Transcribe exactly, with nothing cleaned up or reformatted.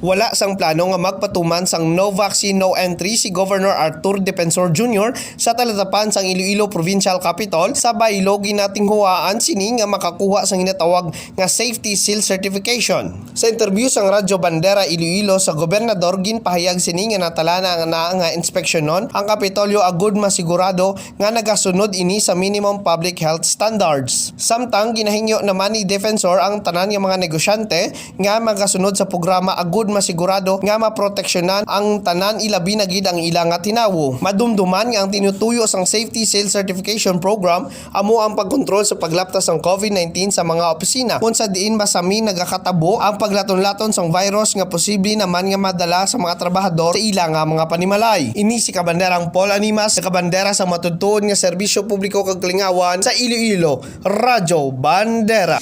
Wala sang plano nga magpatuman sang no vaccine, no entry si Governor Arthur Defensor Junior sa talatapan sang Iloilo Provincial Capitol sa baylo. Ginatinguhaan sini nga makakuha sang ginatawag nga safety seal certification. Sa interview sang Radyo Bandera Iloilo sa gobernador, ginpahayag sini nga natalana na nga inspeksyonon ang Kapitolyo agud masigurado nga nagasunod ini sa minimum public health standards. Samtang ginahingyo naman ni Defensor ang tanan nga mga negosyante nga magasunod sa programa agud masigurado nga maproteksyonan ang tanan, ilabi na gid ang ila nga tinawo. Madumduman nga ang tinutuyo sang Safety Seal Certification Program amo ang pagkontrol sa paglaptas sang COVID nineteen sa mga opisina, kung sa diin masami nagakatabo ang paglaton-laton sang virus nga posible naman nga madala sa mga trabahador sa ila nga mga panimalay. Ini si Kabanderang Paul Animas, sa kabandera sa matutuon nga serbisyo publiko kag kalingawan sa Iloilo, Radyo Bandera.